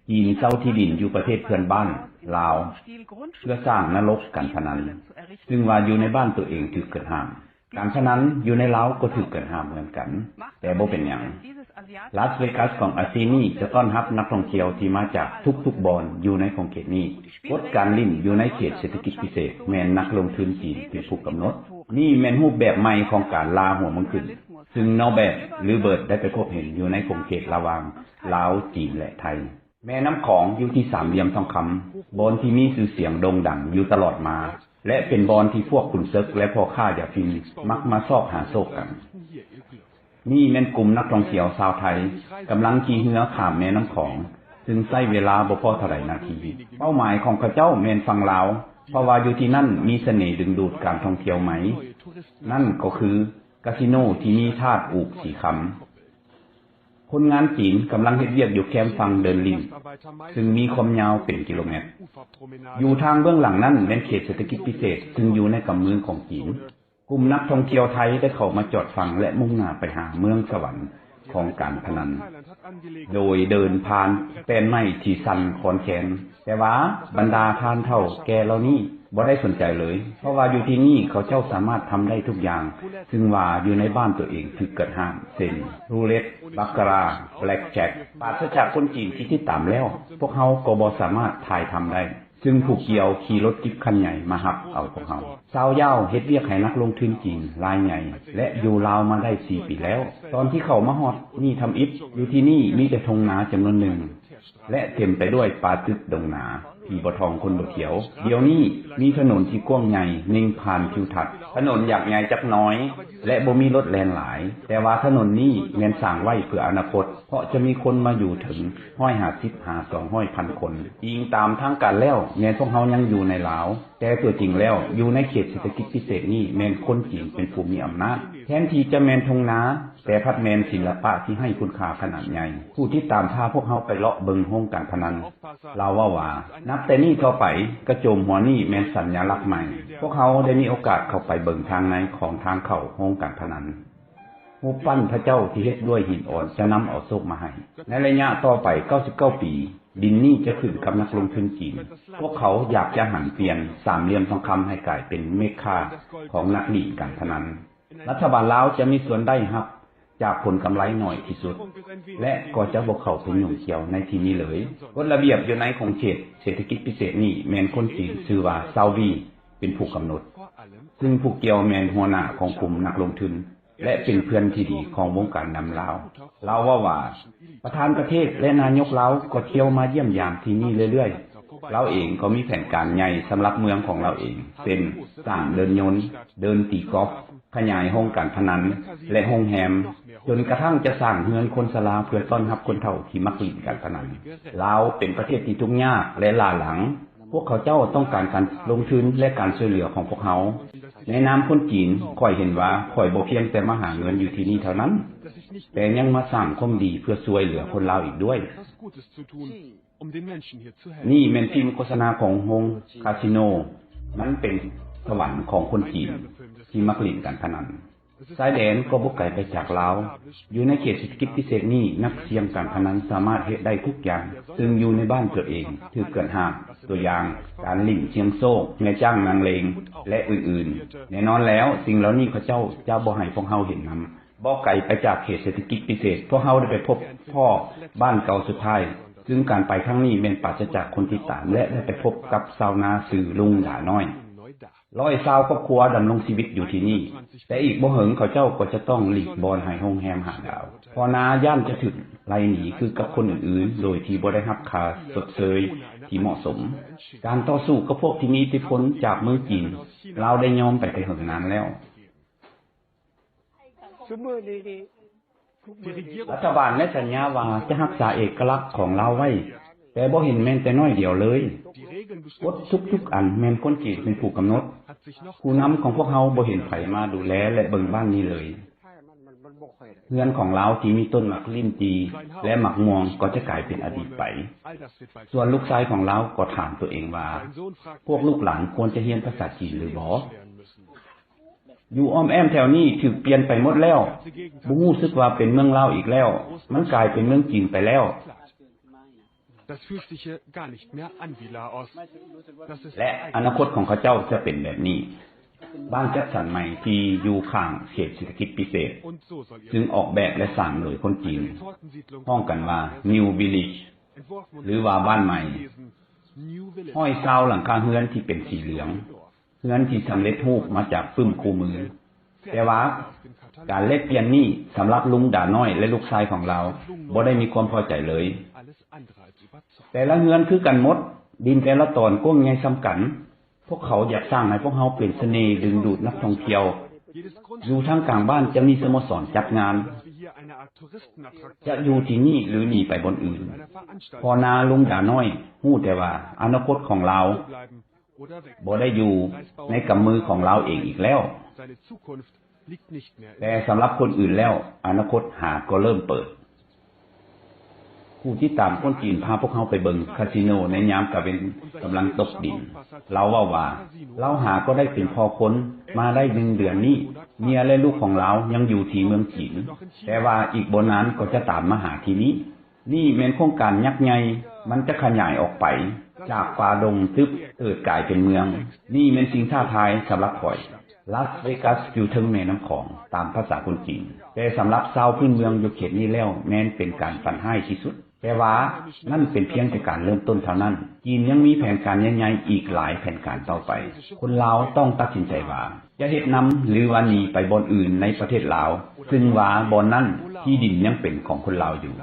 ຈີນເຊົ່າທີ່ດິນຢູ່ປະເທດເພື່ອນບ້ານລາວ ເພື່ອສ້າງນະລົກການພະນັນ, ຊຶ່ງວ່າຢູ່ໃນບ້ານຕົວເອງຖືກກວດຫ້າມ. ການພະນັນຢູ່ໃນລາວກໍຖືກກວດຫ້າມເໝືອນກັນ, ແຕ່ບໍ່ເປັນຫຍັງ. ລາສເວກັສຂອງອາຊີນີ້ຈະຕ້ອນຮັບນັກທ່ອງທ່ຽວທີ່ມາຈາກທຸກໆບ່ອນຢູ່ໃນຂົງເຂດນີ້. ກົດການຫຼິ້ນຢູ່ໃນເຂດເສດຖະກິດພິເສດແມ່ນນັກລົງທຶນຈີນເປັນຜູ້ກຳນົດ. ນີ້ແມ່ນຮູບແບບໃໝ່ຂອງການລ່າຫົວເມືອງຂຶ້ນ, ຊຶ່ງນອແບດ ຫຼື ເບີດ ໄດ້ໄປພົບເຫັນຢູ່ໃນຂົງເຂດລະຫວ່າງລາວ, ຈີນ ແລະ ໄທ. ແມ່ນ້ຳຂອງຢູ່ທີ່ສາມຫຼ່ຽມທອງຄຳ, ບ່ອນທີ່ມີຊື່ສຽງໂດ່ງດັງຢູ່ຕະຫຼອດມາ ແລະ ເປັນບ່ອນທີ່ພວກຂຸນເສິກ ແລະ ພໍ່ຄ້າຢາຝິ່ນມັກມາຊອກຫາໂຊກກັນ. ນີ້ແມ່ນກຸ່ມນັກທ່ອງທ່ຽວຊາວໄທ ກຳລັງຂີ່ເຮືອຂ້າມແມ່ນ້ຳຂອງ, ຊຶ່ງໃຊ້ເວລາບໍ່ພໍເທົ່າໃດນາທີ. ເປົ້າໝາຍຂອງເຂົາເຈົ້າແມ່ນຝັ່ງລາວ, ເພາະວ່າຢູ່ທີ່ນັ້ນມີສະເໜ່ດຶງດູດການທ່ອງທ່ຽວໃໝ່, ນັ້ນກໍຄືກາສິໂນທີ່ມີທາດອູກສີຄຳ. ຄົນງານຈີນກຳລັງເຮັດວຽກຢູ່ແຄມຝັ່ງເດີນລິນ, ຊຶ່ງມີຄວາມຍາວເປັນກິໂລແມັດ. ຢູ່ທາງເບື້ອງຫຼັງນັ້ນແມ່ນເຂດເສດຖະກິດພິເສດ, ຊຶ່ງຢູ່ໃນກຳມືຂອງຈີນ. ກຸ່ມນັກທ່ອງທ່ຽວໄທໄດ້ເຂົ້າມາຈອດຝັ່ງ ແລະ ມຸ່ງໜ້າໄປຫາເມືອງສະຫວັນຂອງການພະນັນ, ໂດຍເດີນຜ່ານແປ້ນໄມ້ທີ່ສັ່ນຄອນແຄນ. ແຕ່ວ່າບັນດາທ່ານເຖົ້າແກ່ເຫຼົ່ານີ້ບໍ່ໄດ້ສົນໃຈເລີຍ, ເພາະວ່າຢູ່ທີ່ນີ້ເຂົາເຈົ້າສາມາດທຳໄດ້ທຸກຢ່າງ, ຊຶ່ງວ່າຢູ່ໃນບ້ານຕົວເອງຖືກກວດຫ້າມ, ເຊັ່ນ ຣູເລັດ, ບັກກາຣາ, ແບລັກແຈັກ. ປາສະຈາກຄົນຈີນທີ່ຕິດຕາມແລ້ວ, ພວກເຮົາກໍບໍ່ສາມາດຖ່າຍທຳໄດ້. ຊຶ່ງຜູ້ກ່ຽວຂີ່ລົດຈິບຄັນໃຫຍ່ມາຮັບເອົາພວກເຮົາ. ຊາວຢາວເຮັດວຽກໃຫ້ນັກລົງທຶນຈີນລາຍໃຫຍ່ ແລະ ຢູ່ລາວມາໄດ້ສີ່ປີແລ້ວ. ຕອນທີ່ເຂົ້າມາຮອດນີ້ທຳອິດ, ຢູ່ທີ່ນີ້ມີແຕ່ທົ່ງນາຈຳນວນໜຶ່ງ ແລະ ເຕັມໄປດ້ວຍປ່າຕຶບດົງໜາ, ຜີບໍ່ທ່ອງຄົນບໍ່ທ່ຽວ. ດຽວນີ້ມີຖະໜົນທີ່ກວ້າງໃຫຍ່ເໜັງຜ່ານທິວທັດ. ຖະໜົນຢາກໃຫຍ່ຈັກໜ້ອຍ ແລະ ບໍ່ມີລົດແລ່ນຫຼາຍ, ແຕ່ວ່າຖະໜົນນີ້ແມ່ນສ້າງໄວ້ເພື່ອອະນາຄົດ, ເພາະຈະມີຄົນມາຢູ່ເຖິງ ຮ້ອຍຫ້າສິບຫາສອງຮ້ອຍພັນຄົນ. ອີງຕາມທາງການແລ້ວ ແມ່ນພວກເຮົາຍັງຢູ່ໃນລາວ, ແຕ່ຕົວຈິງແລ້ວ ຢູ່ໃນເຂດເສດຖະກິດພິເສດນີ້ ແມ່ນຄົນຈີນເປັນຜູ້ມີອຳນາດ. ແທນທີ່ຈະແມ່ນທົ່ງນາ, ແຕ່ພັດແມ່ນສິລະປະທີ່ໄຮ້ຄຸນຄ່າຂະໜາດໃຫຍ່. ຜູ້ຕິດຕາມພາພວກເຮົາໄປເລາະເບິ່ງໂຮງການພະນັນ. ລາວເວົ້າວ່າ, ນັບແຕ່ນີ້ຕໍ່ໄປ, ກະໂຈມຫົວນີ້ແມ່ນສັນຍາລັກໃໝ່. ພວກເຮົາໄດ້ມີໂອກາດເຂົ້າໄປເບິ່ງທາງໃນຂອງທາງເຂົ້າໂຮງການພະນັນ. ຮູບປັ້ນພະເຈົ້າທີ່ເຮັດດ້ວຍຫີນອ່ອນຈະນຳເອົາໂຊກມາໃຫ້. ໃນໄລຍະຕໍ່ໄປເກົ້າສິບເກົ້າປີ, ດິນນີ້ຈະຂຶ້ນກັບນັກລົງທຶນຈີນ. ພວກເຂົາຢາກຈະຫັນປ່ຽນສາມຫຼ່ຽມທອງຄຳໃຫ້ກາຍເປັນເມັກຄາຂອງນັກຫຼິ້ນການພະນັນ. ລັດຖະບານລາວຈະມີສ່ວນໄດ້ຮັບຈາກຜົນກຳໄລໜ້ອຍທີ່ສຸດ ແລະ ກໍຈະບໍ່ເຂົ້າໄປຫຍຸ້ງກ່ຽວໃນທີ່ນີ້ເລີຍ. ກົດລະບຽບຢູ່ໃນຂົງເຂດເສດຖະກິດພິເສດນີ້ແມ່ນຄົນຈີນຊື່ວ່າ ຊາວວີ ເປັນຜູ້ກຳນົດ, ຊຶ່ງຜູ້ກ່ຽວແມ່ນຫົວໜ້າຂອງກຸ່ມນັກລົງທຶນ ແລະ ເປັນເພື່ອນທີ່ດີຂອງວົງການນຳລາວ. ລາວເວົ້າວ່າ, ປະທານປະເທດ ແລະ ນາຍົກລາວກໍທ່ຽວມາຢ້ຽມຢາມທີ່ນີ້ເລື້ອຍໆ. ລາວເອງກໍມີແຜນການໃຫຍ່ສຳລັບເມືອງຂອງລາວເອງ, ເຊັ່ນ ສ້າງເດີ່ນຍົນ, ເດີ່ນຕີກອຟ, ຂະຫຍາຍໂຮງການພະນັນ ແລະ ໂຮງແຮມ, ຈົນກະທັ້ງຈະສ້າງເຮືອນຄົນຊະລາເພື່ອຕ້ອນຮັບຄົນເຖົ້າທີ່ມັກຫຼິ້ນການພະນັນ. ລາວເປັນປະເທດທີ່ທຸກຍາກ ແລະ ຫຼ້າຫຼັງ. ພວກເຂົາເຈົ້າຕ້ອງການການລົງທຶນ ແລະ ການຊ່ວຍເຫຼືອຂອງພວກເຮົາ. ໃນນາມຄົນຈີນ, ຂ້ອຍເຫັນວ່າຂ້ອຍບໍ່ພຽງແຕ່ມາຫາເງິນຢູ່ທີ່ນີ້ເທົ່ານັ້ນ, ແຕ່ຍັງມາສ້າງຄວາມດີເພື່ອຊ່ວຍເຫຼືອຄົນລາວອີກດ້ວຍ. ນີ້ແມ່ນຟິມໂຄສະນາຂອງໂຮງຄາສິໂນ. ມັນເປັນສະຫວັນຂອງຄົນຈີນທີ່ມັກຫຼິ້ນການພະນັນ. ຊາຍແດນກໍບໍ່ໄກໄປຈາກລາວ. ຢູ່ໃນເຂດເສດຖະກິດພິເສດນີ້, ນັກສ່ຽງການພະນັນສາມາດເຮັດໄດ້ທຸກຢ່າງ, ຊຶ່ງຢູ່ໃນບ້ານຕົວເອງຖືກກວດຫ້າມ. ຕົວຢ່າງ, ການຫຼິ້ນສ່ຽງໂຊກ, ແມ່ຈ້າງນາງເລງ ແລະ ອື່ນໆ. ແນ່ນອນແລ້ວ, ສິ່ງເຫຼົ່ານີ້ເຂົາເຈົ້າຈະບໍ່ໃຫ້ພວກເຮົາເຫັນນຳ. ບໍ່ໄກໄປຈາກເຂດເສດຖະກິດພິເສດ, ພວກເຮົາໄດ້ໄປພົບພໍ້ບ້ານເກົ່າສຸດທ້າຍ, ຊຶ່ງການໄປຄັ້ງນີ້ແມ່ນປາສະຈາກຄົນຕິດຕາມ ແລະ ໄດ້ໄປພົບກັບຊາວນາຊື່ລຸງດານ້ອຍ. ຮ້ອຍຊາວຄອບຄົວດຳລົງຊີວິດຢູ່ທີ່ນີ້, ແຕ່ອີກບໍ່ເຫິງເຂົາເຈົ້າກໍຈະຕ້ອງຫຼີກບ່ອນໃຫ້ໂຮງແຮມຫ້າດາວ, ເພາະນາຢ້ານຈະຖືກໄລ່ໜີຄືກັບຄົນອື່ນໆ ໂດຍທີ່ບໍ່ໄດ້ຮັບຄ່າຊົດເຊີຍທີ່ເໝາະສົມ. ການຕໍ່ສູ້ກັບພວກທີ່ມີອິດທິພົນຈາກເມືອງຈີນ, ລາວໄດ້ຍອມໄປແຕ່ເຫິງນານແລ້ວ. ລັດຖະບານໄດ້ສັນຍາວ່າຈະຮັກສາເອກະລັກຂອງລາວໄວ້, ແຕ່ບໍ່ເຫັນແມ່ນແຕ່ໜ້ອຍດຽວເລີຍ. ກົດທຸກໆອັນແມ່ນຄົນຈີນເປັນຜູ້ກຳນົດ. ຜູ້ນຳຂອງພວກເຮົາບໍ່ເຫັນໃຜມາດູແລ ແລະ ເບິ່ງບ້ານນີ້ເລີຍ. ເຮືອນຂອງລາວທີ່ມີຕົ້ນໝາກລິ້ນຈີ ແລະ ໝາກມ່ວງກໍຈະກາຍເປັນອະດີດໄປ. ສ່ວນລູກຊາຍຂອງລາວກໍຖາມຕົວເອງວ່າ, ພວກລູກຫຼານຄວນຈະຮຽນພາສາຈີນຫຼືບໍ່? ຢູ່ອ້ອມແອ້ມແຖວນີ້ຖືກປ່ຽນໄປໝົດແລ້ວ, ບໍ່ຮູ້ສຶກວ່າເປັນເມືອງລາວອີກແລ້ວ, ມັນກາຍເປັນເມືອງຈີນໄປແລ້ວ. Das fühlt sich hier gar nicht mehr an wie Laos. ແລະ ອະນາຄົດຂອງເຂົາເຈົ້າຈະເປັນແບບນີ້. ບ້ານຈັດສັນໃໝ່ທີ່ຢູ່ຂ້າງເຂດເສດຖະກິດພິເສດ ຊຶ່ງອອກແບບ ແລະ ສ້າງໂດຍຄົນຈີນ ຮ້ອງກັນວ່າ New Village ຫຼືວ່າບ້ານໃໝ່ ຮ້ອຍຊາວຫຼັງຄາເຮືອນທີ່ເປັນສີເຫຼືອງ ເຮືອນທີ່ສຳເລັດຮູບມາຈາກປຶ້ມຄູ່ມື. ແຕ່ວ່າການແລກປ່ຽນນີ້ ສຳລັບລຸງດານ້ອຍ ແລະ ລູກຊາຍຂອງລາວ ບໍ່ໄດ້ມີຄວາມພໍໃຈເລີຍ. ແຕ່ລະເຮືອນຄືກັນໝົດ, ດິນແຕ່ລະຕອນກວ້າງໃຫຍ່ສ່ຳກັນ. ພວກເຂົາຢາກສ້າງໃຫ້ພວກເຮົາເປັນສະເໜ່ດຶງດູດນັກທ່ອງທ່ຽວ. ຢູ່ທາງກາງບ້ານຈະມີສະໂມສອນຈັດງານ. ຈະຢູ່ທີ່ນີ້ ຫຼື ໜີໄປບ່ອນອື່ນ. ພໍ່ນາລຸງດານ້ອຍຮູ້ແຕ່ວ່າອະນາຄົດຂອງລາວ ບໍ່ໄດ້ຢູ່ໃນກຳມືຂອງລາວເອງອີກແລ້ວ. ແຕ່ສຳລັບຄົນອື່ນແລ້ວ ອະນາຄົດຫາກໍເລີ່ມເປີດ. ຜູ້ຕິດຕາມຄົນຈີນພາພວກເຮົາໄປເບິ່ງຄາສິໂນໃນຍາມຕາເວັນກຳລັງຕົກດິນ. ລາວເວົ້າວ່າ ລາວຫາກໍໄດ້ເປັນພໍ່ຄົນມາໄດ້ໜຶ່ງເດືອນນີ້. ເມຍ ແລະ ລູກຂອງລາວຍັງຢູ່ທີ່ເມືອງຈີນ, ແຕ່ວ່າອີກບໍ່ນານກໍຈະຕາມມາຫາທີ່ນີ້. ນີ້ແມ່ນໂຄງການຍັກໃຫຍ່, ມັນຈະຂະຫຍາຍອອກໄປຈາກປ່າດົງຕຶບເຕີດກາຍເປັນເມືອງ. ນີ້ແມ່ນສິ່ງທ້າທາຍສຳລັບຂ້ອຍ. ລາສເວກັສຢູ່ເທິງແມ່ນ້ຳຂອງ, ຕາມພາສາຄົນຈີນ, ແຕ່ສຳລັບຊາວພື້ນເມືອງຢູ່ເຂດນີ້ແລ້ວ ແມ່ນເປັນການຝັນຮ້າຍທີ່ສຸດ. ແຕ່ວ່ານັ້ນເປັນພຽງແຕ່ການເລີ່ມຕົ້ນເທົ່ານັ້ນ. ຈີນຍັງມີແຜນການໃຫຍ່ໆອີກຫຼາຍແຜນການຕໍ່ໄປ. ຄົນລາວຕ້ອງຕັດສິນໃຈວ່າ ຈະເຮັດນຳ ຫຼືວ່າໜີໄປບ່ອນອື່ນໃນປະເທດລາວ, ຊຶ່ງວ່າບ່ອນນັ້ນທີ່ດິນຍັງເປັນຂອງຄົນລາວຢູ່.